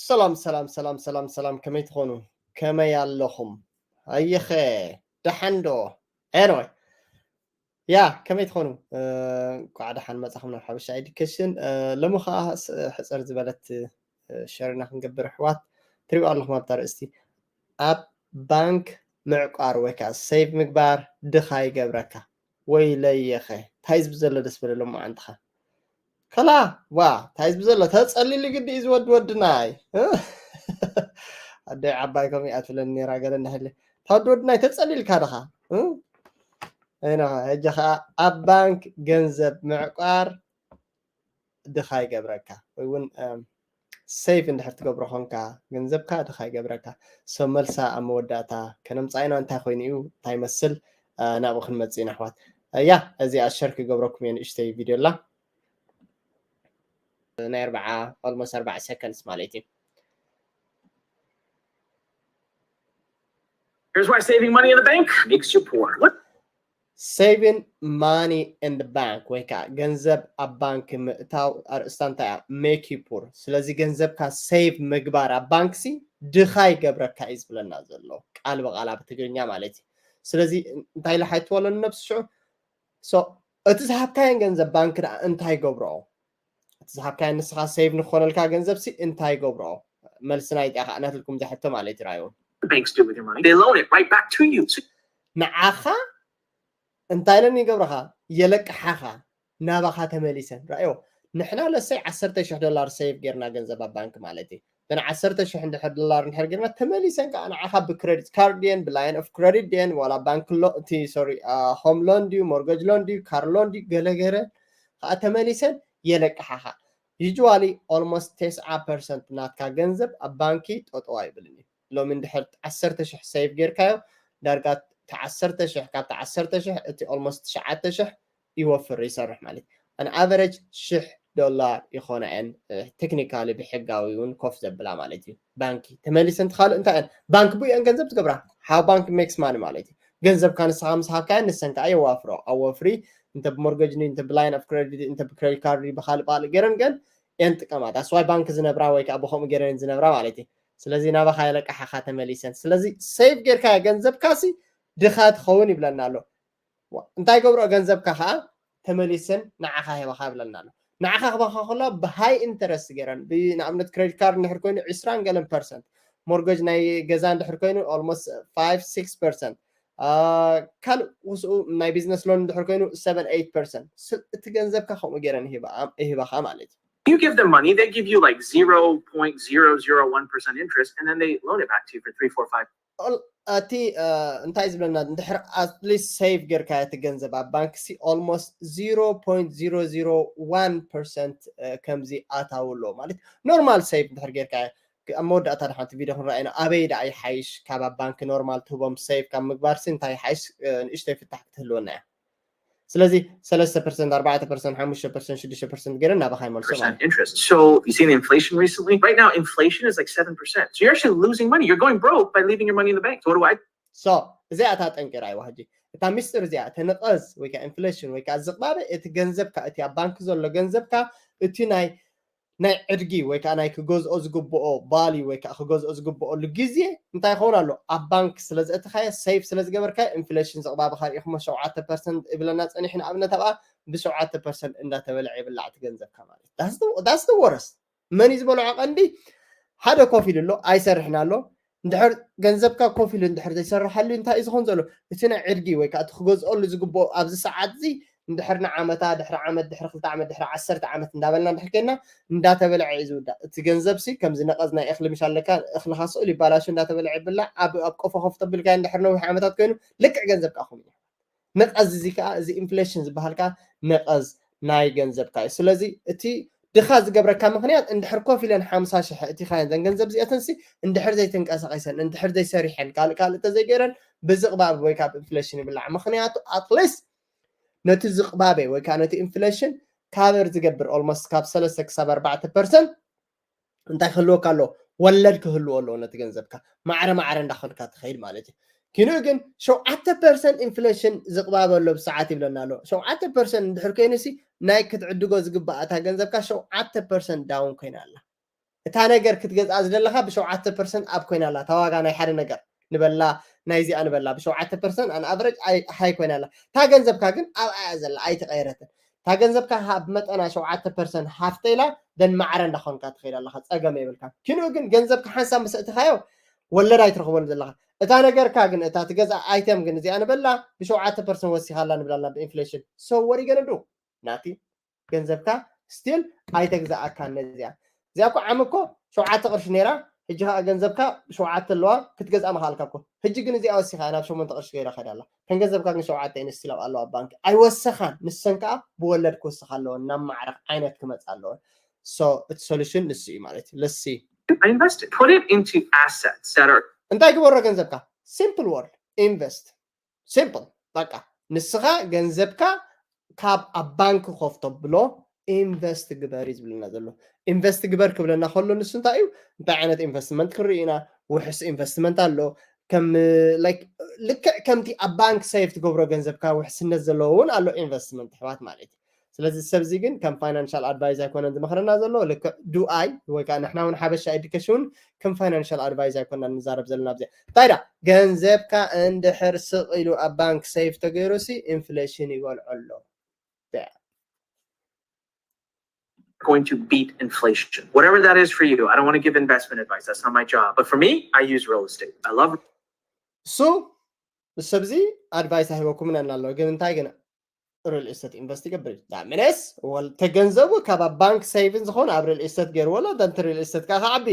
ሰላም ሰላም ሰላም ሰላም ሰላም፣ ከመይ ትኾኑ? ከመይ ኣለኹም? ኣየኸ ደሓን ዶ? Anyway፣ ያ፣ ከመይ ትኾኑ? እንኳዕ ደሓን መጻኹም ናብ ሓበሻ ኤዱኬሽን። ሎሚ ኸዓ ሕጽር ዝበለት ሸርና ክንገብር፣ ኣሕዋት። ትሪኡ ኣለኹም ኣብታ ርእስቲ፣ ኣብ ባንክ ምዕቋር ወይ ከዓ ሴቭ ምግባር ድኻ ይገብረካ። ወይለየኸ፣ እንታይ ዝብ ዘሎ ደስ በለሎም መዓንትኻ። ከላ ዋ፣ እንታይ ዝብ ዘሎ ተጸሊሉ ግዲ እዩ ዝወዲ ወድናይ። ኣደይ ዓባይ ከምኡ እያ ትብለኒ ነይራ፣ ገለ እንድሕር እታ ወዲ ወድናይ ተጸሊልካ ድኻ። ሕጂ ኸዓ ኣብ ባንክ ገንዘብ ምዕቋር ድኻ ይገብረካ፣ ወይ እውን ሴቭ እንድሕር ትገብሮ ኾንካ ገንዘብካ ድኻ ይገብረካ። ሶ መልሳ ኣብ መወዳእታ ከነምጻኢና እንታይ ኮይኑ እዩ፣ እንታይ ይመስል፣ ናብኡ ክንመጽእ ኢና ኣሕዋት። ያ፣ እዚኣ ሸር ክገብረኩም እየ፣ ንእሽተይ ቪድዮ ኣላ፣ ናይ ኣርባዓ፣ ኦልሞስት ኣርባዓ ሰከንድስ ማለት እዩ። Here's why saving money in the bank makes you poor. What? Saving money in the bank ወይ ከዓ ገንዘብ ኣብ ባንክ ምእታው ኣርእስታ እንታይ እያ? Make you poor። ስለዚ ገንዘብካ ሴቭ ምግባር ኣብ ባንክ ሲ ድኻ ይገብረካ እዩ ዝብለና ዘሎ፣ ቃል ብቃል ኣብ ትግርኛ ማለት እዩ። ስለዚ እንታይ ኢለ ሓይትወሎ ንነብሲ ሽዑ፣ ሶ እቲ ዝሃብካየን ገንዘብ ባንክ ደኣ እንታይ ገብርኦ? እቲ ዝሃብካየን ንስኻ ሴቭ ንክኾነልካ ገንዘብ ሲ እንታይ ገብርኦ? መልሲ ናይ ዲኣ ከዓ ናትልኩም ዝሕቶ ማለት እዩ። ራእይዎም What banks do with your money? They loan it right back to you. So ንዓኻ እንታይ ኢለን ይገብረኻ? የለቅሓኻ፣ ናባኻ ተመሊሰን። ራእዮ፣ ንሕና ለሰይ ዓሰርተ ሽሕ ዶላር ሴቭ ጌርና ገንዘብ ኣብ ባንክ ማለት እዩ። እተን ዓሰርተ ሽሕ እንድሕር ዶላር እንድሕር ጌርና ተመሊሰን ከዓ ንዓኻ ብክሬዲት ካርድ ድየን፣ ብላይን ኦፍ ክሬዲት ድየን፣ ዋላ ባንክ ሎ-፣ እቲ፣ ሶሪ፣ ሆም ሎን ድዩ፣ ሞርገጅ ሎን ድዩ፣ ካር ሎን ድዩ፣ ገለገለ ከዓ ተመሊሰን የለቅሓኻ። ዩጅዋሊ ኦልሞስት ተስዓ ፐርሰንት ናትካ ገንዘብ ኣብ ባንኪ ጠጠው ኣይብልን እዩ። ሎሚ እንድሕር ዓሰርተ ሽሕ ሴቭ ጌርካዮ፣ ዳርጋ እቲ ዓሰርተ ሽሕ፣ ካብቲ ዓሰርተ ሽሕ እቲ ኦልሞስት ትሽዓተ ሽሕ ይወፍር፣ ይሰርሕ ማለት እዩ። ኣን ኣቨሬጅ ሽሕ ዶላር ይኾና እየን፣ ቴክኒካሊ ብሕጋዊ እውን ኮፍ ዘብላ ማለት እዩ። ባንኪ ተመሊሰን ካልእ እንታይ እየን? ባንክ ብኡ እየን ገንዘብ ዝገብራ። How bank makes money ማለት እዩ። ገንዘብካ ንስኻ ምስ ሃብካየን ንሰን ከዓ የዋፍሮ። ኣብ ወፍሪ እንተ ብሞርገጅ፣ እንተ ብላይን ኦፍ ክሬዲት፣ እንተ ብክሬዲት ካርድ፣ ብካልእ ባልእ ገይረን ግን እየን ጥቀማ። That's why ባንክ ዝነብራ ወይ ከዓ ብኸምኡ ገይረን ዝነብራ ማለት እዩ። ስለዚ ናባኻ የለቅሓኻ ተመሊሰን። ስለዚ ሴቭ ጌርካ ገንዘብካ ሲ ድኻ ትኸውን ይብለና ኣሎ። ዋ፣ እንታይ ገብርኦ ገንዘብካ ከዓ ተመሊሰን ንዓኻ ሂባኻ ይብለና ኣሎ። ንዓኻ ክባኻ ከሎ ብሃይ ኢንተረስት ገይረን፣ ብ-፣ ንኣብነት ክሬዲት ካርድ እንድሕር ኮይኑ ዕስራን ገለን ፐርሰንት፣ ሞርገጅ ናይ ገዛ እንድሕር ኮይኑ ኦልሞስት ፋይቭ ሲክስ ፐርሰንት፣ ካልእ ውስኡ ናይ ቢዝነስ ሎን እንድሕር ኮይኑ ሰቨን ኤይት ፐርሰንት። ስ-፣ እቲ ገንዘብካ ከምኡ ገይረን ይህባ-፣ ይህባኻ ማለት እዩ። You give them money, they give you like zero point zero zero one percent interest, and then they loan it back to you for three, four, five. ኦል-፣ እቲ እንታይ ዝብለና፣ እንድሕር ኣትሊስት ሴቭ ጌርካ እቲ ገንዘብ ኣብ ባንክ ሲ ኦልሞስት ዜሮ ፖይንት ዜሮ ዜሮ ዋን ፐርሰንት ከምዚ ኣታዊ ኣሎ ማለት። ኖርማል ሴቭ እንድሕር ጌርካ ኣብ መወዳእታ ድሓንቲ ቪድዮ ክንረኣይና ኣበይ ደኣ ይሓይሽ፣ ካብ ኣብ ባንክ ኖርማል ትህቦም ሴቭ ካብ ምግባር ሲ እንታይ ይሓይሽ፣ ንእሽተይ ፍታሕ ክትህልወና እያ። ስለዚ ሰለስተ ፐርሰንት፣ ኣርባዕተ ፐርሰንት፣ ሓሙሽተ ፐርሰንት፣ ሽዱሽተ ፐርሰንት ገይረን ናባኻ ይመልሶ ማለት። Percent interest. So you seen inflation recently? Right now, inflation is like seven percent. So you're actually losing money. You're going broke by leaving your money in the bank. So what do I? ሶ እዚኣ እታ ጠንቂ ራእይዋ ሕጂ። እታ ሚስጥር እዚኣ፣ እቲ ንቐዝ ወይ ከዓ ኢንፍሌሽን ወይ ከዓ ዝቕባበ፣ እቲ ገንዘብካ፣ እቲ ኣብ ባንክ ዘሎ ገንዘብካ፣ እቲ ናይ ናይ ዕድጊ ወይ ከዓ ናይ ክገዝኦ ዝግብኦ ቫልዩ ወይ ከዓ ክገዝኦ ዝግብኦሉ ግዜ እንታይ ይኸውን ኣሎ? ኣብ ባንክ ስለ ዘእተኻዮ፣ ሴቭ ስለ ዝገበርካዮ፣ ኢንፍሌሽን ዝቕባበ ከርእኹሞ ሸውዓተ ፐርሰንት ይብለና ጸኒሑ። ንኣብነት ኣብኣ ብሸውዓተ ፐርሰንት እንዳተበልዐ ይብላዕ እቲ ገንዘብካ ማለት። That's the worst። መን እዩ ዝበልዖ ቀንዲ? ሓደ ኮፍ ኢሉ ኣሎ፣ ኣይሰርሕን ኣሎ። እንድሕር ገንዘብካ ኮፍ ኢሉ እንድሕር ዘይሰርሓሉ እንታይ እዩ ዝኾን ዘሎ? እቲ ናይ ዕድጊ ወይ ከዓ እቲ ክገዝኦሉ ዝግብኦ ኣብዚ ሰዓት እዚ እንድሕር ንዓመታ፣ ድሕሪ ዓመት፣ ድሕሪ ክልተ ዓመት፣ ድሕሪ ዓሰርተ ዓመት እንዳበልና እንድሕር ከይድና እንዳተበልዐ እዩ ዝውዳእ። እቲ ገንዘብ ሲ ከምዚ ነቐዝ ናይ እኽሊ ምሽ ኣለካ፣ እኽልኻ ስእሉ ይባላሾ እንዳተበልዐ ይብላዕ። ኣብ፣ ኣብ ቆፎ ኮፍ ተቢልካዮ እንድሕር ነዊሕ ዓመታት ኮይኑ ልክዕ ገንዘብካ ከምኡ እዩ። ነቐዝ እዚ ከዓ፣ እዚ ኢንፍሌሽን ዝበሃል ከዓ ነቐዝ ናይ ገንዘብካ እዩ። ስለዚ እቲ ድኻ ዝገብረካ ምኽንያት እንድሕር ኮፍ ኢለን ሓምሳ ሽሕ እቲኻየን ዘን ገንዘብ እዚኣተን ሲ እንድሕር ዘይተንቀሳቒሰን፣ እንድሕር ዘይሰሪሐን፣ ካልእ ካልእ እንተዘይገይረን ብዝቕባበ ወይ ከዓ ብኢንፍሌሽን ይብላዕ። ምኽንያቱ ኣትሊስት ነቲ ዝቕባበ ወይ ከዓ ነቲ ኢንፍሌሽን ካቨር ዝገብር ኦልሞስት ካብ ሰለስተ ክሳብ ኣርባዕተ ፐርሰንት እንታይ ክህልወካ ኣለዎ? ወለድ ክህልዎ ኣለዎ ነቲ ገንዘብካ። ማዕረ ማዕረ እንዳኸድካ ትኸይድ ማለት እዩ። ኪንኡ ግን ሸውዓተ ፐርሰንት ኢንፍሌሽን ዝቕባበ ኣሎ ብሰዓት ይብለና ኣሎ። ሸውዓተ ፐርሰንት እንድሕር ኮይኑ ሲ ናይ ክትዕድጎ ዝግባእ እታ ገንዘብካ ሸውዓተ ፐርሰንት ዳውን ኮይና ኣላ። እታ ነገር ክትገዝኣ ዝደለኻ ብሸውዓተ ፐርሰንት ኣብ ኮይና ኣላ፣ እታ ዋጋ ናይ ሓደ ነገር ንበላ፣ ናይዚኣ ንበላ፣ ብሸውዓተ ፐርሰንት ኣን ኣቨረጅ ሃይ ኮይና ኣላ። እታ ገንዘብካ ግን ኣብኣ እያ ዘላ፣ ኣይተቐየረትን። እታ ገንዘብካ ኣብ መጠና ሸውዓተ ፐርሰንት ሃፍተ ኢላ፣ ደን ማዕረ እንዳኾንካ ትኸይድ ኣለኻ፣ ጸገም የብልካ። ኪንኡ ግን ገንዘብካ ሓንሳብ ምስ እትኻዮ ወለድ ኣይትረኽቦን ዘለኻ። እታ ነገርካ ግን፣ እታ ትገዝኣ ኣይተም ግን እዚኣ ንበላ ብሸውዓተ ፐርሰንት ወሲኻላ ንብላልና ብኢንፍሌሽን። So what are you gonna do? ናቲ ገንዘብካ ስቲል ኣይተግዛኣካን ነዚኣ። እዚኣ እኮ ዓሚ እኮ ሸውዓተ ቅርሺ ነይራ፣ ሕጂ ከዓ ገንዘብካ ሸውዓተ ኣለዋ፣ ክትገዝኣ ምኽኣልካ እኮ። ሕጂ ግን እዚኣ ወሲኻ ናብ ሸሞንተ ቅርሺ ገይራ ከይዳ ኣላ። ከም ገንዘብካ ግን ሸውዓተ እየን ስቲል ኣብኣ ኣለዋ ኣብ ባንክ። ኣይወሰኻን፣ ንሰን ከዓ ብወለድ ክወስኻ ኣለወን፣ ናብ ማዕረ ዓይነት ክመፃ ኣለወን። So እቲ ሶሉሽን ንሱ እዩ ማለት እዩ። Let's see. I invested. Put it into assets that are እንታይ ግበሮ ገንዘብካ? Simple word, ኢንቨስት። ሲምፕል። በቃ ንስኻ ገንዘብካ ካብ ኣብ ባንክ ኮፍ ተብሎ ኢንቨስት ግበር እዩ ዝብለና ዘሎ። ኢንቨስት ግበር ክብለና ከሎ ንሱ እንታይ እዩ? እንታይ ዓይነት ኢንቨስትመንት ክንርኢ ኢና? ውሕስ ኢንቨስትመንት ኣሎ። ከም ላይክ ልክዕ ከምቲ ኣብ ባንክ ሴቭ ትገብሮ ገንዘብካ ውሕስነት ዘለዎ እውን ኣሎ ኢንቨስትመንት ኣሕዋት ማለት እዩ። ስለዚ ሰብ እዚ ግን ከም ፋይናንሻል ኣድቫይዝ ኣይኮነን ዝመኽረና ዘሎ። ልክዕ ዱኣይ ወይ ከዓ ንሕና እውን ሓበሻ ኤዱኬሽን ከም ፋይናንሻል ኣድቫይዝ ኣይኮንና ንዛረብ ዘለና። ብዚ እንታይ ዳ ገንዘብካ እንድሕር ስቕ ኢሉ ኣብ ባንክ ሴቭ ተገይሩ ሲ ኢንፍሌሽን ይበልዖ ኣሎ። Going to beat inflation. Whatever that is for you. I don't want to give investment advice. That's not my job. But for me, I use real estate. I love እሱ ንሰብ እዚ ኣድቫይስ ኣይህበኩምን ኣና ኣሎ። ግን እንታይ ግን ሪል ኤስቴት ኢንቨስት ይገብር እዩ። ዳምነስ ተገንዘቡ ካብ ኣብ ባንክ ሴቪን ዝኾነ ኣብ ሪል ኤስቴት ገይርዎ ኣሎ። ደንቲ ሪል ኤስቴት ከዓ ክዓቢ።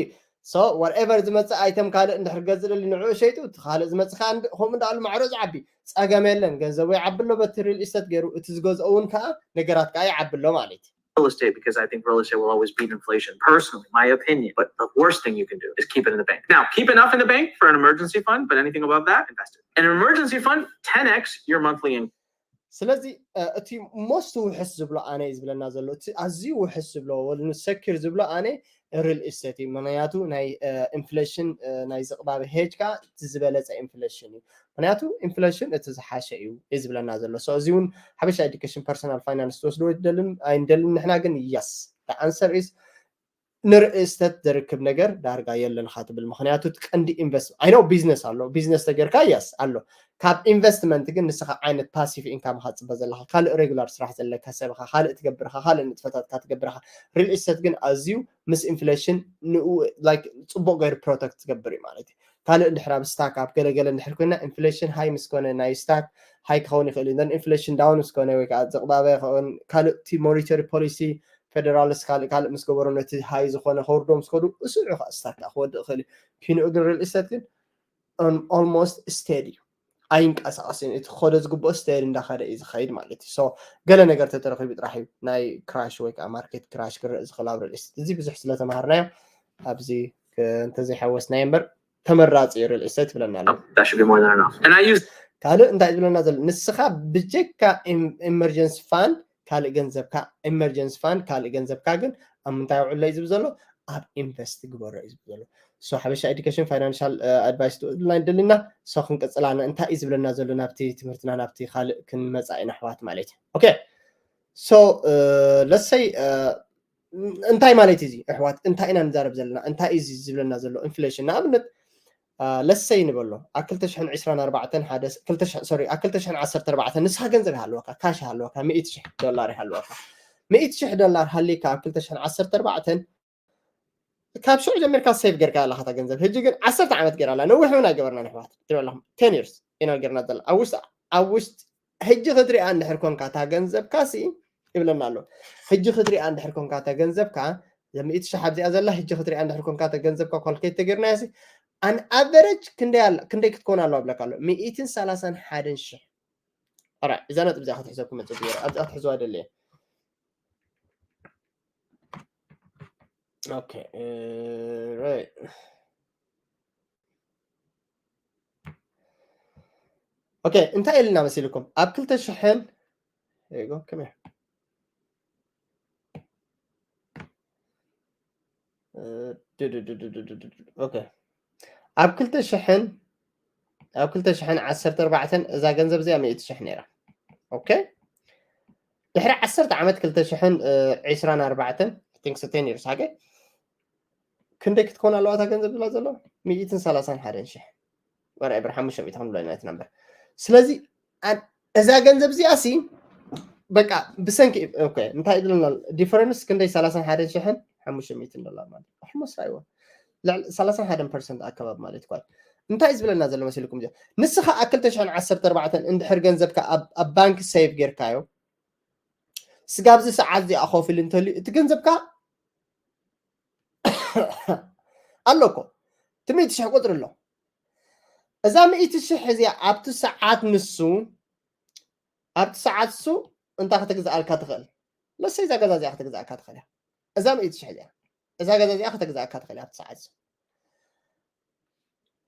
So whatever ዝመፅእ ኣይተም ካልእ እንድሕር ገዝእ ደሊ ንዕኡ ሸይጡ እቲ ካልእ ዝመፅእ ከዓ ከምኡ እንዳኣሉ ማዕሮ ዝዓቢ ፀገም የለን። ገንዘቡ ይዓቢ ኣሎ በቲ ሪል ኤስቴት ገይሩ እቲ ዝገዝኦ እውን ከዓ ነገራት ከዓ ይዓቢ ኣሎ ማለት እዩ። real estate because I think real estate will always beat inflation. Personally, my opinion. But the worst thing you can do is keep it in the bank. Now, keep enough in the bank for an emergency fund, but anything above that, invest it. An emergency fund, ten x your monthly income. ስለዚ እቲ ሞስት ውሕስ ዝብሎ ኣነ እዩ ዝብለና ዘሎ። እቲ ኣዝዩ ውሕስ ዝብሎ ወሉ ሰኪር ዝብሎ ኣነ ሪል ኢስቴት እዩ። ምክንያቱ ናይ ኢንፍሌሽን ናይ ዝቕባበ ሄጅ ከዓ እቲ ዝበለፀ ኢንፍሌሽን እዩ። ምክንያቱ ኢንፍሌሽን እቲ ዝሓሸ እዩ እዩ ዝብለና ዘሎ። So እዚ እውን ሓበሻ ኤዱኬሽን ፐርሰናል ፋይናንስ ትወስድዎ ኣይንደልን ኣይንደልን ንሕና ግን yes the answer is ንርእስተት ዘርክብ ነገር ዳርጋ የለን ካ ትብል። ምክንያቱ እቲ ቀንዲ ኢንቨስት ኣይ ኖ ቢዝነስ ኣሎ ቢዝነስ ተገርካ የስ ኣሎ ካብ ኢንቨስትመንት ግን ንስኻ ዓይነት ፓሲቭ ኢንካም ካ ትፅበ ዘለካ ካልእ ሬጉላር ስራሕ ዘለካ ሰብካ ካልእ ትገብርካ ካልእ ንጥፈታትካ ትገብርካ ሪል ኢስቴት ግን ኣዝዩ ምስ ኢንፍሌሽን ንኡ ላይክ ፅቡቅ ገይሩ ፕሮተክት ትገብር እዩ ማለት እዩ። ካልእ እንድሕር ኣብ ስታክ ኣብ ገለገለ እንድሕር ኮይና ኢንፍሌሽን ሃይ ምስ ኮነ ናይ ስታክ ሃይ ክኸውን ይኽእል እዩ። ኢንፍሌሽን ዳውን ምስ ኮነ ወይ ከዓ ዝቕባበ ይኸውን ካልእ እቲ ሞኒተሪ ፖሊሲ ፌደራልስ ካልእ ካልእ ምስ ገበሩ ነቲ ሃይ ዝኾነ ከውርዶ ምስ ከዱ እሱ ንዑ ከዓ ስታክ ከዓ ክወድእ ይኽእል እዩ። ኪንኡ ግን ሪል ኢስቴት ግን ኦልሞስት ስቴዲ እዩ ኣይንቀሳቀስን እቲ ክኸዶ ዝግብኦ ስቴዲ እንዳኸደ እዩ ዝኸይድ ማለት እዩ። ገለ ነገር ተተረኪቡ ጥራሕ እዩ ናይ ክራሽ ወይ ከዓ ማርኬት ክራሽ ክረእ ዝኽእል ኣብ ሪል ኢስቴት እዚ ብዙሕ ስለተምሃርናዮ ኣብዚ እንተዘይሓወስናዮ እምበር ተመራፂ እዩ ሪል ኢስቴት ይብለና ኣሎ። That should be more than enough. And I use ካልእ እንታይ ዝብለና ዘሎ ንስኻ ብጀካ ኢመርጀንሲ ፋንድ ካልእ ገንዘብካ ኢመርጀንሲ ፋንድ ካልእ ገንዘብካ ግን ኣብ ምንታይ ውዕሎ እዩ ዝብል ዘሎ ኣብ ኢንቨስት ግበሮ እዩ ዝብል ዘሎ። So ሓበሻ ኤዱኬሽን ፋይናንሻል ኣድቫይስ ትውድልና ይደልና። So ክንቅፅላና እንታይ እዩ ዝብለና ዘሎ ናብቲ ትምህርትና ናብቲ ካልእ ክንመፃ ኢና ኣሕዋት ማለት እዩ። Okay so let's say እንታይ ማለት እዩ እዚ ኣሕዋት እንታይ ኢና ንዛረብ ዘለና እንታይ እዩ እዚ ዝብለና ዘሎ ኢንፍሌሽን ንኣብነት ለሰይ ንበሎ ኣብ ክልተ ሽሕን ዕስራን ኣርባዕተን ሓደ ክልተ ሽሕ ሶሪ ኣብ ክልተ ሽሕን ዓሰርተ ኣርባዕተን ንስኻ ገንዘብ ይሃለወካ ካሽ ይሃለወካ ሚእቲ ሽሕ ዶላር ይሃለወካ ሚእቲ ሽሕ ዶላር ሃሊካ ኣብ ክልተ ሽሕን ዓሰርተ ኣርባዕተን ካብ ሽዑ ጀሚርካ ሴቭ ጌርካ ኣለካ እታ ገንዘብ ሕጂ ግን ዓሰርተ ዓመት ጌራ ኣላ ነዊሕ እውን ኣይገበርና ንሕዋት ትብል ኣለኹም ቴን ይርስ ኢና ጌርና ዘላ ኣብ ውሽጢ ኣብ ውሽጢ ሕጂ ክትሪኣ እንድሕር ኮንካ እታ ገንዘብካ ሲ ይብለና ኣሎ ሕጂ ክትሪኣ እንድሕር ኮንካ እታ ገንዘብካ ዘሚእቲ ሽሕ ኣብዚኣ ዘላ ሕጂ ክትሪኣ እንድሕር ኮንካ እታ ገንዘብካ ኳልኩሌት ተጌርናያ ሲ ኣን ኣቨረጅ ክንደይ ኣላ ክንደይ ክትኮን ኣለዋ ብለካ ኣሎ ሚእትን ሰላሳን ሓደን ሽሕ ኣራ እዛ ነጥብ እዚኣ ክትሕዘኩም መፅእ ገይረ ኣብዚኣ ክትሕዝዋ ደለየ Okay, uh, right. Okay, እንታይ ኢልና መሲልኩም ኣብ ክልተ ሽሕን okay ኣብ ክልተ ሽሕን ኣብ ክልተ ሽሕን ዓሰርተ ኣርባዕተን እዛ ገንዘብ እዚኣ ሚእቲ ሽሕ ነይራ okay ድሕሪ ዓሰርተ ዓመት ክልተ ሽሕን ዕስራን ኣርባዕተን I think so ten years okay ክንደይ ክትከውን ኣለዋ እታ ገንዘብ ዝብላ ዘሎ? ሚእትን ሰላሳን ሓደን ሽሕ። ወርዒ ብር ሓሙሽተ ሚእቲ ክንብሎ ኢና እቲ ነምበር። ስለዚ፣ ኣን-፣ እዛ ገንዘብ እዚኣ ሲ፣ በቃ፣ ብሰንኪ፣ ኦኬ፣ እንታይ ይብለና? ዲፈረንስ ክንደይ? ሰላሳን ሓደን ሽሕን ሓሙሽተ ሚእትን ዶላር ማለት። ኣሕሞስ ራይዎ። ልዕሊ ሰላሳን ሓደን ፐርሰንት ኣካባቢ ማለት እኳ። እንታይ እዩ ዝብለና ዘሎ መሲልኩም? እዚኣ፣ ንስኻ ኣብ ክልተ ሽሕን ዓሰርተ ኣርባዕተን እንድሕር ገንዘብካ ኣብ፣ ኣብ ባንክ ሴቭ ጌርካዮ፣ ስጋብ እዚ ሰዓት እዚኣ ኮፍ ኢሉ እንተልዩ፣ እቲ ገንዘብካ ኣሎ እኮ። እቲ ሚእቲ ሽሕ ቁጽሪ ኣሎ። እዛ ሚእቲ ሽሕ እዚኣ ኣብቲ ሰዓት ንሱ፣ ኣብቲ ሰዓት እሱ እንታይ ከተግዝኣልካ ትኽእል? ለሰ እዛ ገዛ እዚኣ ከተግዝኣልካ ትኽእል እያ። እዛ ሚእቲ ሽሕ እዚኣ፣ እዛ ገዛ እዚኣ ከተግዝኣልካ ትኽእል እያ ኣብቲ ሰዓት እሱ።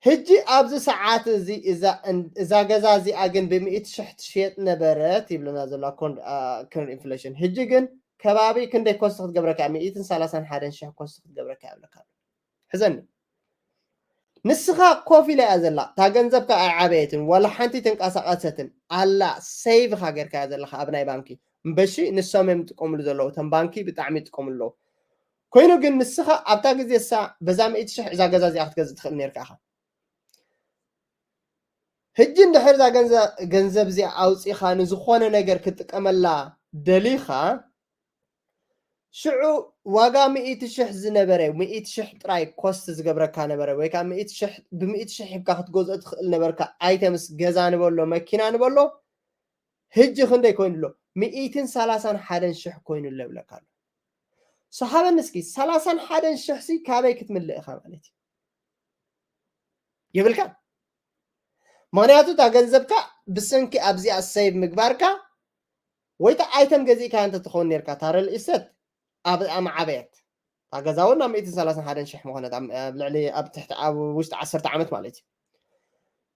ሕጂ ኣብዚ ሰዓት እዚ እዛ እን-፣ እዛ ገዛ እዚኣ ግን ብሚእቲ ሽሕ ትሽየጥ ነበረት ይብለና ዘሎ ኮን-፣ አ፣ ከረንት ኢንፍሌሽን። ሕጂ ግን ከባቢ ክንደይ ኮስት ክትገብረካ እያ? ሚእትን ሰላሳን ሓደን ሽሕ ኮስት ክትገብረካ እያ ይብለካ ኣሎ። ሕዘኒ። ንስኻ ኮፍ ኢላ እያ ዘላ። እታ ገንዘብካ ኣይዓበየትን፣ ዋላ ሓንቲ ተንቀሳቐሰትን። ኣላ፣ ሴቭ ኢኻ ጌርካያ ዘለኻ ኣብ ናይ ባንኪ። እምበሺ ንሶም እዮም ዝጥቀምሉ ዘለዉ። እቶም ባንኪ ብጣዕሚ ይጥቀምሉ ኣለዉ። ኮይኑ ግን ንስኻ ኣብታ ግዜ እሳ በዛ ሚእቲ ሽሕ እዛ ገዛ እዚኣ ክትገዝእ ትኽእል ኔርካ ኢኻ። ሕጂ እንድሕር እዛ ገንዘ-፣ ገንዘብ እዚኣ ኣውጺኻ ንዝኾነ ነገር ክትጥቀመላ ደሊኻ፣ ሽዑ ዋጋ ሚእቲ ሽሕ ዝነበረ፣ ሚእቲ ሽሕ ጥራይ ኮስት ዝገብረካ ነበረ፣ ወይ ከዓ ሚእቲ ሽሕ፣ ብሚእቲ ሽሕ ሂብካ ክትገዝኦ ትኽእል ነበርካ፣ ኣይተምስ ገዛ ንበሎ፣ መኪና ንበሎ፣ ሕጂ ክንደይ ኮይኑ ኣሎ? ሚእትን ሰላሳን ሓደን ሽሕ ኮይኑ ኣሎ ይብለካ ኣሎ። ሰሓበኒ እስኪ፣ ሰላሳን ሓደን ሽሕ ሲ ካበይ ክትምልእ ኢኻ ማለት እዩ? የብልካ። ምኽንያቱ እታ ገንዘብካ ብሰንኪ ኣብዚኣ ሴቭ ምግባርካ ወይ እታ ኣይተም ገዚእካ እንተ ትኸውን ኔርካ፣ እታ ሪል ኢስተት ኣብ ኣማዓበየት። እታ ገዛ እውን ናብ ሚእትን ሰላሳን ሓደን ሽሕ ምኾነት፣ ኣብ፣ ኣብ ልዕሊ፣ ኣብ ትሕቲ፣ ኣብ ውሽጢ ዓሰርተ ዓመት ማለት እዩ።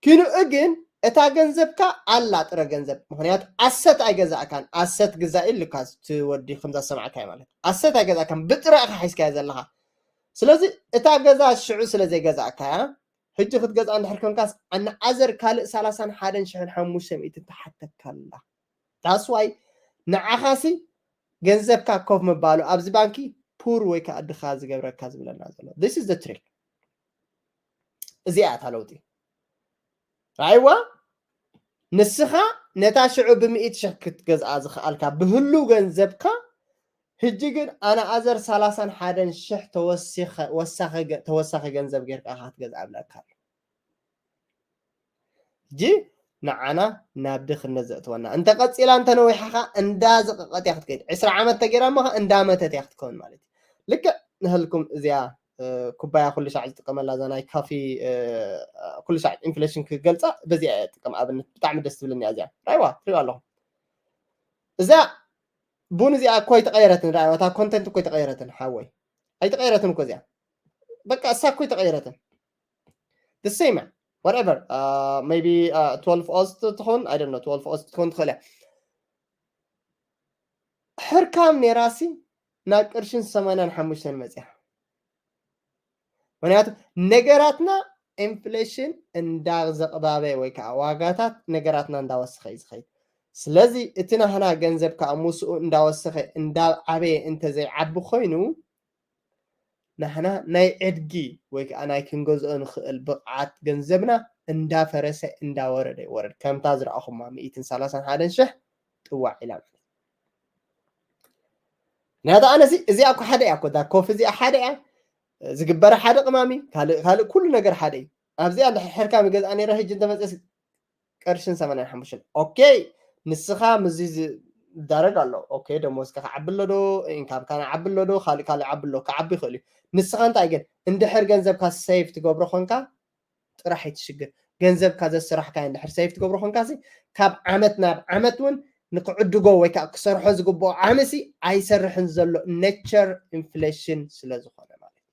ኪንኡ ግን እታ ገንዘብካ ኣላ ጥረ ገንዘብ፣ ምኽንያቱ ኣሰት ኣይገዛእካን። ኣሰት ግዛኢ ኢሉካ እቲ ወዲ ከምዛ ዝሰማዕካዮ ማለት። ኣሰት ኣይገዛእካን፣ ብጥረ ኢኻ ሒዝካዮ ዘለኻ። ስለዚ እታ ገዛ ሽዑ ስለ ዘይገዛእካያ፣ ሕጂ ክትገዝኣ እንድሕር ኮንካስ ኣነኣዘር ካልእ ሰላሳን ሓደን ሽሕን ሓሙሽተ ሚእትን ትሓተካ ኣላ። That's why ንዓኻሲ ገንዘብካ ኮፍ ምባሉ ኣብዚ ባንኪ ፑር ወይ ከዓ ድኻ ዝገብረካ ዝብለና ዘሎ። This is the trick። እዚኣ እያ እታ ለውጢ። ራእይዋ? ንስኻ ነታ ሽዑ ብሚእቲ ሽሕ ክትገዝኣ ዝኸኣልካ ብህሉ ገንዘብካ፣ ሕጂ ግን ኣነኣዘር ሰላሳን ሓደን ሽሕ ተወሲኸ-፣ ወሳኺ ገ-፣ ተወሳኺ ገንዘብ ጌርካ ኢኻ ክትገዝኣ ብለካ ኣሎ። ሕጂ ንዓና ናብ ድኽነት ዘእትወና። እንተ ቀጺላ እንተ ነዊሓ ኸኣ እንዳ ዘቐቐት እያ ክትከይድ። ዕስራ ዓመት ተገይራ እሞ ኸኣ እንዳ መተት እያ ክትከውን ማለት እዩ። ልክዕ ንህልኩም እዚኣ፣ እ፣ ኩባያ ኩሉ ሻዕ ዝጥቀመላ እዛ ናይ ካፊ፣ እ፣ ኩሉ ሻዕ ኢንፍሌሽን ክገልጻ በዚኣ እየ ዝጥቀም። ኣብነት ብጣዕሚ ደስ ትብለኒ እያ እዚኣ። ራይዋ፣ ትሪእዋ ኣለኹም። እዛ ቡን እዚኣ እኮ ኣይተቐየረትን። ራይዋ፣ እታ ኮንተንት እኮ ኣይተቐየረትን፣ ሓወይ። ኣይተቐየረትን እኮ እዚኣ። በቃ እሳ እኮ ኣይተቐየረትን። The same እያ። Whatever። እ፣ maybe፣ እ፣ ትወልፍ ኦንስ ትኸውን፣ I don't know፣ ትወልፍ ኦንስ ትኸውን ትኽእል እያ። ሕርካም ኔራሲ ናብ ቅርሽን ሰማንያን ሓሙሽተን መጽያ። ምኽንያቱ ነገራትና ኢንፍሌሽን እንዳዘቕባበ ወይ ከዓ ዋጋታት ነገራትና እንዳወሰኸ እዩ ዝኸይድ። ስለዚ እቲ ናህና ገንዘብ ከዓ ምስኡ እንዳወሰኸ እንዳዓበየ እንተዘይዓቢ ኮይኑ፣ ናህና ናይ ዕድጊ ወይ ከዓ ናይ ክንገዝኦ ንኽእል ብቕዓት ገንዘብና እንዳፈረሰ እንዳወረደ ይወርድ። ከምታ ዝረኣኹማ ሚእትን ሰላሳን ሓደን ሽሕ ጥዋዕ ኢላ ማለት። ምኽንያቱ ኣነሲ እዚኣ እኮ ሓደ እያ እኮ፣ እዛ ኮፍ እዚኣ ሓደ እያ፣ ዝግበረ ሓደ ቅማሚ፣ ካልእ፣ ካልእ ኩሉ ነገር ሓደ እዩ። ኣብዚኣ እንድሕር ሕርካም ይገዝኣ ነይረ፣ ሕጂ እንተመፅስ ቅርሽን ሰማንያን ሓሙሽተን። ኦኬ፣ ንስኻ ምስዚ ዝዳረግ ኣሎ። ኦኬ፣ ደሞዝካ ክዓቢ ኣሎ ዶ? ኢንካምካ ክዓቢ ኣሎ ዶ? ካልእ፣ ካልእ ዓቢ ኣሎ፣ ክዓቢ ይኽእል እዩ። ንስኻ እንታይ ግን እንድሕር ገንዘብካ ሴቭ ትገብሮ ኾንካ ጥራሕ እዩ እቲ ሽግር። ገንዘብካ ዘስራሕካዮ እንድሕር ሴቭ ትገብሮ ኾንካሲ፣ ካብ ዓመት ናብ ዓመት እውን ንክዕድጎ ወይ ከዓ ክሰርሖ ዝግብኦ ዓምሲ ኣይሰርሕን ዘሎ፣ ኔቸር ኢንፍሌሽን ስለ ዝኾነ ማለት እዩ።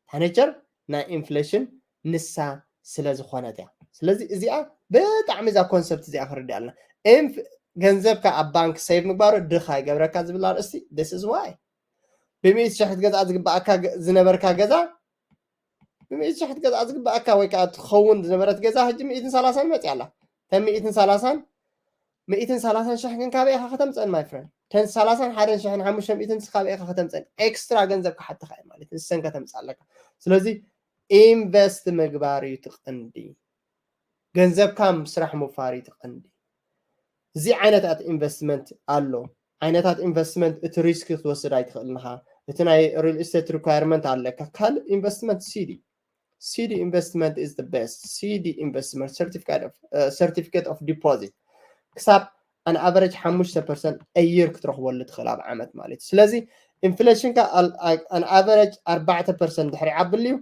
እታ ኔቸር ናይ ኢንፍሌሽን ንሳ ስለ ዝኾነት እያ። ስለዚ እዚኣ ብጣዕሚ እዛ ኮንሰፕት እዚኣ ክንርድእ ኣለና። ኢንፍ-፣ ገንዘብካ ኣብ ባንክ ሴቭ ምግባሩ ድኻ ይገብረካ ዝብል ኣርእስቲ፣ this is why። ብሚእቲ ሽሕ ክትገዝኣ ዝግብኣካ ገ-፣ ዝነበርካ ገዛ፣ ብሚእቲ ሽሕ ክትገዝኣ ዝግብኣካ ወይ ከዓ ትኸውን ዝነበረት ገዛ፣ ሕጂ ሚእትን ሰላሳን መፅያ ኣላ። እተን ሚእትን ሰላሳን ሚእትን ሰላሳን ሽሕ ግን ካበይ ኢኻ ከተምፀን my friend? ተን ሰላሳን ሓደን ሽሕን ሓሙሽተ ሚእትን ካበይ ኢኻ ከተምፀን? ኤክስትራ ገንዘብ ክሓትኻ እዩ ማለት ንሰን ከተምፅእ ኣለካ። ስለዚ ኢንቨስት ምግባር እዩ ትቐንዲ። ገንዘብካ ስራሕ ምፋር እዩ ትቐንዲ። እዚ ዓይነታት ኢንቨስትመንት ኣሎ። ዓይነታት ኢንቨስትመንት እቲ ሪስክ ክትወስድ ኣይትኽእልን ኢኻ። እቲ ናይ ሪል ስቴት ሪኳየርመንት ኣለካ። ካልእ ኢንቨስትመንት ሲዲ ሲዲ ኢንቨስትመንት is the best። ሲዲ ኢንቨስትመንት certificate of deposit ክሳብ ኣን ኣቨረጅ ሓሙሽተ ፐርሰንት ኣየር ክትረኽበሉ ትኽእል ኣብ ዓመት ማለት እዩ። ስለዚ ኢንፍሌሽንካ ኣን ኣቨረጅ ኣርባዕተ ፐርሰንት ድሕሪ ዓብልዩ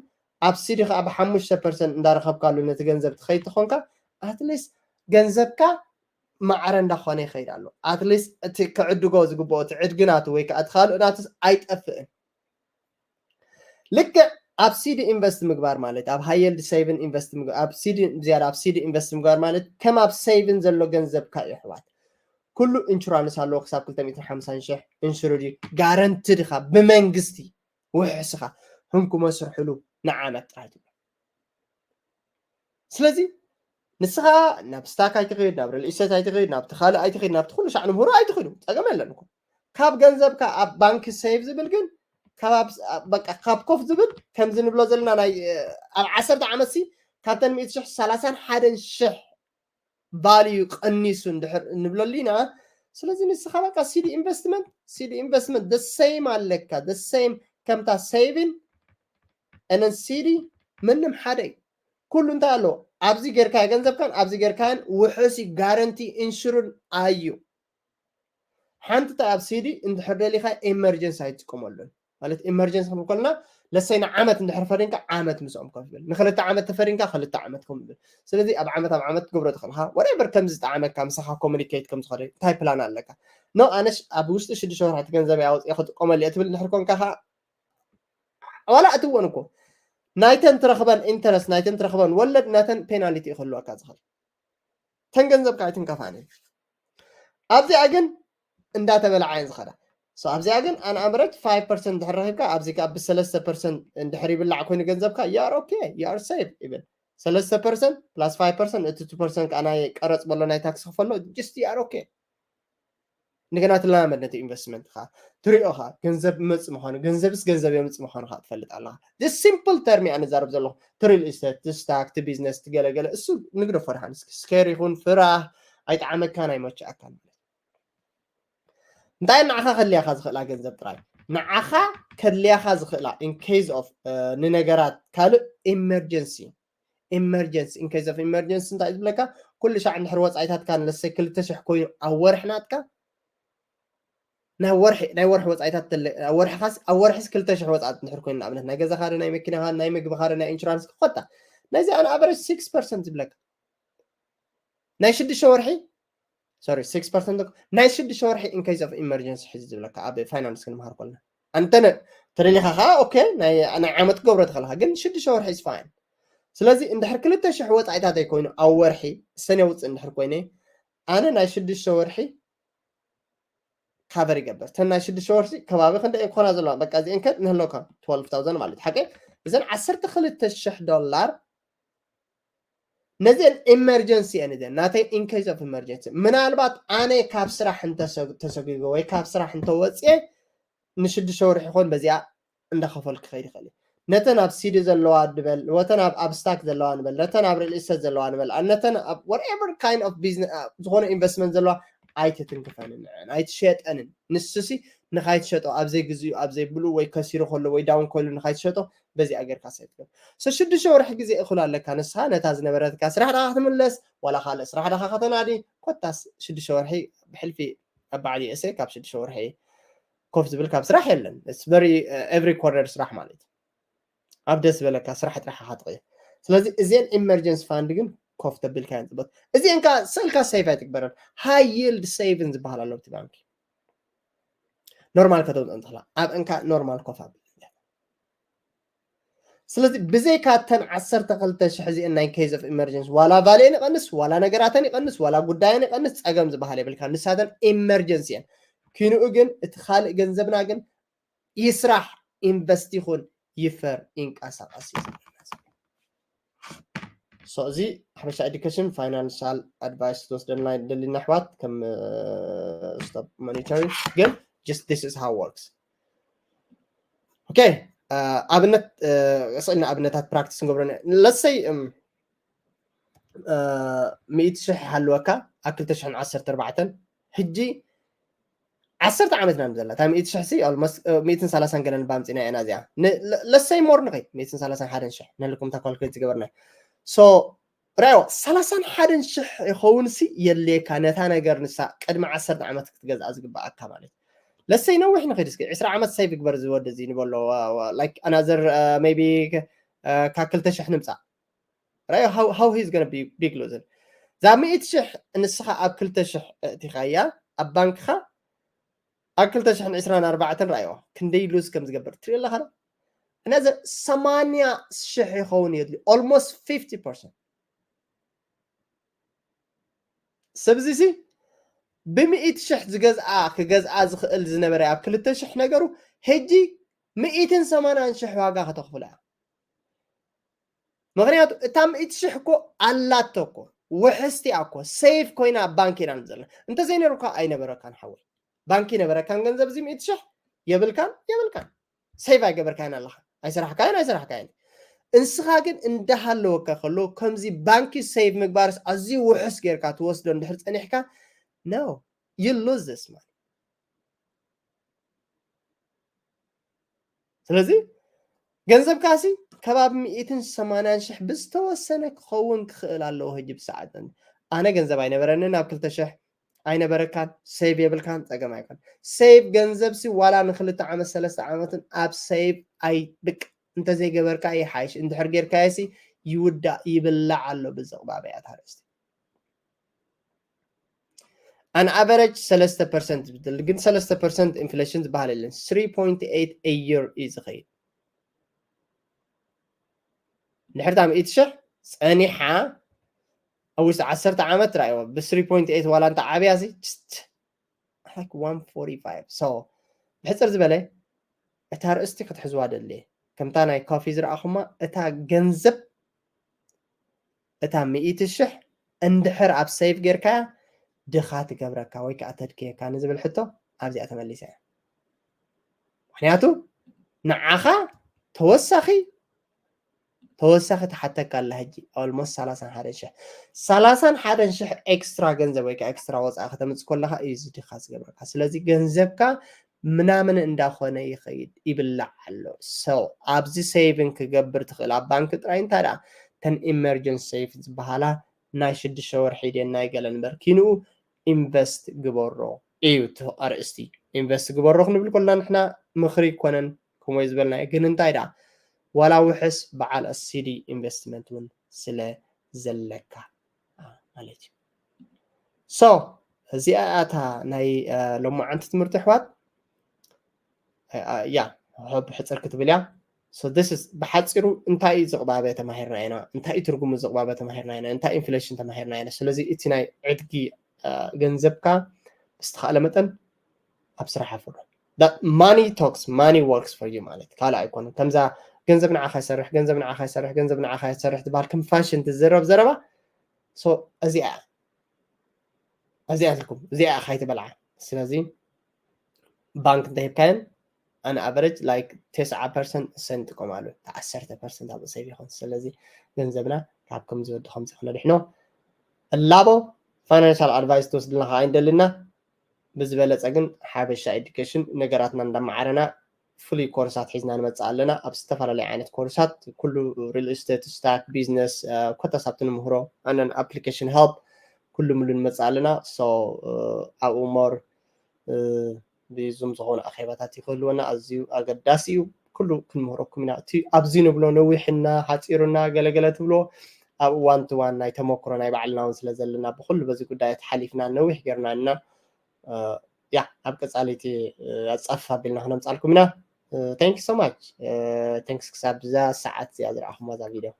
ኣብ ሲዲ ከዓ ብሓሙሽተ ፐርሰንት እንዳረኸብካሉ ነቲ ገንዘብ ትኸይድ ትኾንካ ኣትሊስት ገንዘብካ ማዕረ እንዳኾነ ይኸይድ ኣሎ። ኣትሊስት እቲ ክዕድጎ ዝግብኦ እቲ ዕድጊ ናቱ ወይ ከዓ እቲ ካልእ ናቱስ ኣይጠፍእን። ልክዕ ኣብ ሲዲ ኢንቨስት ምግባር ማለት ኣብ ሃየልድ ሴቭን ኢንቨስት ኣብ ሲዲ ዝያዳ ኣብ ሲዲ ኢንቨስት ምግባር ማለት ከም ኣብ ሴቭን ዘሎ ገንዘብካ እዩ ኣሕዋት። ኩሉ ኢንሹራንስ ኣለዎ ክሳብ ክልተ ሚእትን ሓምሳን ሽሕ ኢንሹርድ እዩ። ጋረንትድ ኢኻ ብመንግስቲ ውሕስኻ ህንኩሞ ስርሕሉ ንዓመት ጥራይ ትብሎ። ስለዚ ንስኻ ናብ ስታክ ኣይትኸይድ፣ ናብ ሪል ኢስቴት ኣይትኸይድ፣ ናብቲ ካልእ ኣይትኸይድ፣ ናብቲ ኩሉ ሻዕ ንምህሮ ኣይትኸይዱ፣ ፀገም የለን እኮ። ካብ ገንዘብካ ኣብ ባንክ ሴቭ ዝብል ግን ካብ ኮፍ ዝብል ከምዚ ንብሎ ዘለና ናይ ኣብ ዓሰርተ ዓመት ሲ ካብተን ሚእቲ ሽሕ ሰላሳን ሓደን ሽሕ ቫልዩ ቀኒሱ እንድሕር ንብለሉ ኢና። ስለዚ ንስኻ በቃ ሲዲ ኢንቨስትመንት ሲዲ ኢንቨስትመንት the same ኣለካ፣ the same ከምታ ሴቪን and then ሲዲ ምንም ሓደ እዩ። ኩሉ እንታይ ኣለዎ? ኣብዚ ጌርካዮ ገንዘብካን ኣብዚ ጌርካዮን ውሑስ እዩ፣ ጋረንቲ ኢንሹርን ኣዩ። ሓንቲ እንታይ ኣብ ሲዲ እንድሕር ደሊኻ ኤመርጀንሲ ኣይትጥቀመሉን። ማለት ኤመርጀንሲ ክንብል ከለና ለሰይ ንዓመት እንድሕር ፈሪንካ ዓመት ምስኦም ኮፍ ይብል፣ ንክልተ ዓመት ተፈሪንካ ክልተ ዓመት ኮፍ ይብል። ስለዚ ኣብ ዓመት ኣብ ዓመት ትገብሮ ትኽእልካ ወሬቨር ከም ዝጠዓመካ ምሳኻ ኮሙኒኬት ከም ዝኾነ እንታይ ፕላን ኣለካ? ኖ ኣነሽ ኣብ ውሽጢ ሽዱሽተ ወርሒ እቲ ገንዘብ ኣውፅኦ ክጥቀመሉ እየ ትብል እንድሕር ኮንካ ከዓ ዋላ እትወን እኮ ናይተን ትረኽበን ኢንተረስት ናይተን ትረኽበን ወለድ ናተን ፔናሊቲ ይክህልወካ ዝኽእል ተን ገንዘብካ ኣይትንከፋን እየን። ኣብዚኣ ግን እንዳተበላዓ እየን ዝኸዳ። ኣብዚኣ ግን ኣን ኣቨረጅ ፋይቭ ፐርሰንት እንድሕር ረኺብካ ኣብዚ ከዓ ብሰለስተ ፐርሰንት እንድሕር ይብላዕ ኮይኑ ገንዘብካ you are okay, you are safe። ኢቨን ሰለስተ ፐርሰንት ፕላስ ፋይቭ ፐርሰንት እቲ ቱ ፐርሰንት ከዓ ናይ ቀረፅ በሎ ናይ ታክስ ክፈሎ just you are okay። እንደገና ትለማመድ ነቲ ኢንቨስትመንት ካ ትሪኦ ካ ገንዘብ መፅ ምኳኑ ገንዘብስ ገንዘብ የምፅ ምኳኑ ካ ትፈልጥ ኣለካ። ሲምፕል ተርሚ ኣነ ዛረብ ዘለኹ ትሪል ኢስቴት ትስታክ ትቢዝነስ ትገለገለ እሱ ንግደፎ ድሓን እስኪ ስኬር ይኹን ፍራህ ኣይጠዓመካን ኣይመቸኣካን ማለት እንታይ ንዓኻ ከድልያኻ ዝኽእላ ገንዘብ ጥራይ ንዓኻ ከድልያኻ ዝኽእላ in case of ንነገራት ካልእ ኢመርጀንሲ ኢመርጀንሲ in case of ኢመርጀንሲ እንታይ ዝብለካ ኩሉ ሻዕ እንድሕር ወፃኢታትካ ንለሰይ ክልተ ሽሕ ኮይኑ ኣብ ወርሒ ናትካ ናይ ወርሒ ናይ ወርሒ ወፃኢታት ተለ ኣብ ወርሕኻስ ኣብ ወርሒስ ክልተ ሽሕ ወፃኢት እንድሕር ኮይኑ ንኣብነት ናይ ገዛኻ ዶ ናይ መኪናኻ ናይ ምግብኻ ዶ ናይ ኢንሹራንስ ክኾታ ናይዚ ኣን ኣቨረጅ ሲክስ ፐርሰንት ዝብለካ ናይ ሽዱሽተ ወርሒ ሶሪ ሲክስ ፐርሰንት ናይ ሽዱሽተ ወርሒ in case of ኢመርጀንሲ ሕዚ ዝብለካ ኣብ ፋይናንስ ክንምሃር ኮልና ኣንተ ተደሊኻ ከዓ ኦኬ ናይ ዓመት ክገብሮ ትኽእልካ ግን ሽዱሽተ ወርሒ is fine። ስለዚ እንድሕር ክልተ ሽሕ ወፃኢታተይ ኮይኑ ኣብ ወርሒ ሰነ ውፅእ እንድሕር ኮይነ ኣነ ናይ ሽዱሽተ ወርሒ ካቨር ይገብር ተን ናይ ሽዱሽተ ወርሒ ከባቢ ክንደ ክኾና ዘለዋ በቃ እዚአን ከ ንህለካ ትወልፍ ታውዘንድ ማለት ሓቀ እዘን ዓሰርተ ክልተ ሽሕ ዶላር ነዚአን ኢመርጀንሲ እየን እዚአን ናተይ in case of ኢመርጀንሲ ምናልባት ኣነ ካብ ስራሕ እንተሰጉ ወይ ካብ ስራሕ እንተወፅየ ንሽዱሽተ ወርሒ ይኮን በዚኣ እንዳኸፈልኩ ክኸይድ ይኽእል ነተን ኣብ ሲዲ ዘለዋ ንበል ወተን ኣብ ኣብስታክ ዘለዋ ንበል ነተን ኣብ ሪል ኢስቴት ዘለዋ ንበል ነተን ኣብ whatever kind of business ዝኾነ ኢንቨስትመንት ዘለዋ ኣይትትንክፈንን ንዐን ኣይትሸጠንን ንሱሲ ንኻይትሸጦ ኣብ ዘይግዚኡ ኣብ ዘይብሉ ወይ ከሲሩ ከሎ ወይ ዳውን ከሉ ንኻይትሸጦ በዚኣ ጌርካ ሰይፍ ገብ so ሽዱሽተ ወርሒ ግዜ እኹል ኣለካ ንስኻ ነታ ዝነበረትካ ስራሕ ዳኻ ክትምለስ ዋላ ካልእ ስራሕ ዳኻ ከተናዲ ኮታስ ሽዱሽተ ወርሒ ብሕልፊ ኣብ ባዕሊ እሰ ካብ ሽዱሽተ ወርሒ ኮፍ ዝብል ካብ ስራሕ የለን very every quarter ስራሕ ማለት ኣብ ደስ ዝበለካ ስራሕ ጥራሕ ኢኻ ትቕይር ስለዚ እዚአን ኢመርጀንሲ ፋንድ ግን ኮፍ ተቢልካ እየን ፅበት እዚአን ከዓ ስእልካ ሰይፍ ኣይትግበረን ሃይ ይልድ ሴቪንግ ዝበሃል ኣሎ ኣብቲ ባንኪ ኖርማል ከተውፅኦ እንትኽላ ኣብአን ከዓ ኖርማል ኮፍ ኣብል ስለዚ ብዘይካ እተን ዓሰርተ ክልተ ሽሕ እዚአን ናይ case of emergency ዋላ ቫልየን ይቐንስ ዋላ ነገራተን ይቐንስ ዋላ ጉዳየን ይቐንስ ፀገም ዝበሃል የብልካ ንሳተን ኢመርጀንሲ እየን ኪንኡ ግን እቲ ካልእ ገንዘብና ግን ይስራሕ ኢንቨስት ይኹን ይፈር ይንቀሳቐስ እዩ So እዚ ሓበሻ education financial advice ትወስደልና ደሊና ኣሕዋት ከም stop monitoring ግን just this is how works. Okay, ኣብነት ስእልና ኣብነታት practice ንገብሮ። Let's say ሚእቲ ሽሕ ሃለወካ ኣብ ክልተ ሽሕን ዓሰርተ ኣርባዕተን ሕጂ ዓሰርተ ዓመትና ንዘላ እታ ሚእቲ ሽሕ ሲ almost ሚእትን ሰላሳን ገለን ባምፂና ኢና እዚኣ። Let's say more ንኸይድ ሚእትን ሰላሳን ሓደን ሽሕ ነልኩም እታ calculate ዝገበርና። So ራዮ ሰላሳን ሓደን ሽሕ ይኸውን ሲ የድልየካ ነታ ነገር ንሳ ቅድሚ ዓሰርተ ዓመት ክትገዝኣ ዝግባኣካ ማለት። Let's say ነዊሕ ንኸይድ እስኪ ዕስራ ዓመት save ግበር ዝወዲ እዚ ንበሎ like another maybe ካብ ክልተ ሽሕ ንምፃእ ራዮ how he's gonna be big loser። እዛ ሚእቲ ሽሕ ንስኻ ኣብ ክልተ ሽሕ እእቲኻያ ኣብ ባንክኻ ኣብ ክልተ ሽሕን ዕስራን ኣርባዕተን ራዮ ክንደይ lose ከም ዝገብር ትሪኦ ኣለኻ። ነዚ ሰማንያ ሽሕ ይኸውን የድልዩ almost fifty percent። ሰብዚ ሲ ብሚእቲ ሽሕ ዝገዝኣ ክገዝኣ ዝኽእል ዝነበረ ኣብ ክልተ ሽሕ ነገሩ ሕጂ ሚእትን ሰማንያን ሽሕ ዋጋ ከተኽፍላ እያ። ምክንያቱ እታ ሚእቲ ሽሕ እኮ ኣላቶ እኮ ውሕስቲ እያ እኮ save ኮይና ኣብ ባንክ ኢና ዘለና። እንተዘይነይሩካ ኣይነበረካን ሓወይ፣ ባንክ ይነበረካን ገንዘብ እዚ ሚእቲ ሽሕ የብልካን የብልካን save ኣይገበርካን ኣለኻ ኣይሰራሕካን ኣይሰራሕካን። እንስኻ ግን እንዳሃለወካ ከሎ ከምዚ ባንኪ save ምግባርስ ኣዝዩ ውሕስ ጌርካ ትወስዶ እንድሕር ፀኒሕካ no you lose this money። ስለዚ ገንዘብካ ሲ ከባቢ ሚእትን ሰማንያን ሽሕ ብዝተወሰነ ክኸውን ክኽእል ኣለዎ። ሕጂ ብሰዓት ኣነ ገንዘብ ኣይነበረንን ኣብ ክልተ ሽሕ ኣይነበረካን save የብልካን ፀገም ኣይኮን። Save ገንዘብ ሲ ዋላ ንክልተ ዓመት ሰለስተ ዓመትን ኣብ save ኣይ ብቅ እንተዘይገበርካ ይሓይሽ። እንድሕር ጌርካዮ ሲ ይውዳእ ይብላዕ ኣሎ ብዝቕባበ እያ እታ ኣርእስቲ። An average ሰለስተ percent ዝብል ግን ሰለስተ percent inflation ዝበሃል የለን። Three point eight a year እዩ ዝኸይድ። ድሕርታ ሚእቲ ሽሕ ፀኒሓ ኣብ ውሽጢ ዓሰርተ ዓመት ራእይዎ ብ three point eight ዋላ እንተ ዓብያ ሲ just like one forty five። So ብሕፅር ዝበለ እታ ርእስቲ ክትሕዝዋ ደልየ ከምታ ናይ ኮፊ ዝረኣኹማ እታ ገንዘብ እታ ሚእቲ ሽሕ እንድሕር ኣብ save ጌርካያ ድኻ ትገብረካ ወይ ከዓ ተድክየካ ንዝብል ሕቶ ኣብዚኣ ተመሊሳ እያ። ምክንያቱ ንዓኻ ተወሳኺ ተወሳኺ ትሓተካ ኣላ። ሕጂ almost ሰላሳን ሓደን ሽሕ ሰላሳን ሓደን ሽሕ extra ገንዘብ ወይ ከዓ extra ወፃኢ ከተምፅእ ከለካ እዩ እዚ ድኻ ዝገብረካ። ስለዚ ገንዘብካ ምናምን እንዳኾነ ይኸይድ ይብላዕ ኣሎ። So ኣብዚ saving ክገብር ትኽእል ኣብ ባንክ ጥራይ እንታይ ደኣ ተን emergency save ዝበሃላ ናይ ሽዱሽተ ወርሒ ድየን ናይ ገለ ንበር ኪንኡ invest ግበሮ እዩ እቲ ኣርእስቲ። Invest ግበሮ ክንብል ከለና ንሕና ምኽሪ ይኮነን ከምኡ ዝበልናዮ ግን እንታይ ደኣ ዋላ ውሕስ በዓል ኣሲዲ investment እውን ስለ ዘለካ ማለት እዩ። So እዚኣ እታ ናይ ሎማዓንቲ ትምህርቲ ኣሕዋት። ያ ሕብ ሕፅር ክትብል እያ። So this is ብሓፂሩ እንታይ እዩ ዝቕባበ ተማሂርና ኢና እንታይ እዩ ትርጉሙ ዝቕባበ ተማሂርና ኢና እንታይ inflation ተማሂርና ኢና። ስለዚ እቲ ናይ ዕድጊ ገንዘብካ ብዝተኻእለ መጠን ኣብ ስራሕ ኣፍሮ። Money talks, money works for you ማለት ካልእ ኣይኮነን። ከምዛ ገንዘብ ንዓኻ ይሰርሕ ገንዘብ ንዓኻ ይሰርሕ ገንዘብ ንዓኻ ይሰርሕ ዝበሃል ከም ፋሽን ትዝረብ ዘረባ እዚኣ እዚኣ ኢልኩም እዚኣ ኢኻ ይትበልዓ። ስለዚ ባንክ እንተሂብካየን ኣን ኣቨሬጅ ላይክ ተስዓ ፐርሰንት ሰንጥቀማሉ ዓሰርተ ፐርሰንት ኣብኡ ሴቭ ይኾን። ስለዚ ገንዘብና ካብ ከምዚ ወዲ ከምዚ ክነድሕኖ እላቦ ፋይናንሻል ኣድቫይስ ትወስድልና ከዓ ኣይንደልና። ብዝበለፀ ግን ሓበሻ ኤዱኬሽን ነገራትና እንዳመዓረና ፍሉይ ኮርሳት ሒዝና ንመፅእ ኣለና። ኣብ ዝተፈላለዩ ዓይነት ኮርሳት ኩሉ ሪል ስቴት፣ ስታክ፣ ቢዝነስ ኮታስ ኣብቲ ንምህሮ ኣነን ኣፕሊኬሽን ሄልፕ ኩሉ ምሉ ንመፅእ ኣለና። ኣብኡ ሞር ብዙም ዝኾኑ ኣኼባታት ይክህልወና ኣዝዩ ኣገዳሲ እዩ። ኩሉ ክንምህረኩም ኢና። እቲ ኣብዚ ንብሎ ነዊሕና ሓፂሩና ገለገለ ትብሎ ኣብ እዋን ትዋን ናይ ተመክሮ ናይ ባዕልና እውን ስለ ዘለና ብኩሉ በዚ ጉዳያት ሓሊፍና ነዊሕ ጌርና እና ያ ኣብ ቀፃሊቲ ኣፃፍ ኣቢልና ክነምፃልኩም ኢና። Thank you so much. Thanks ክሳብ ብዛ ሰዓት እዚኣ ዝረኣኹሞ እዛ ቪድዮ።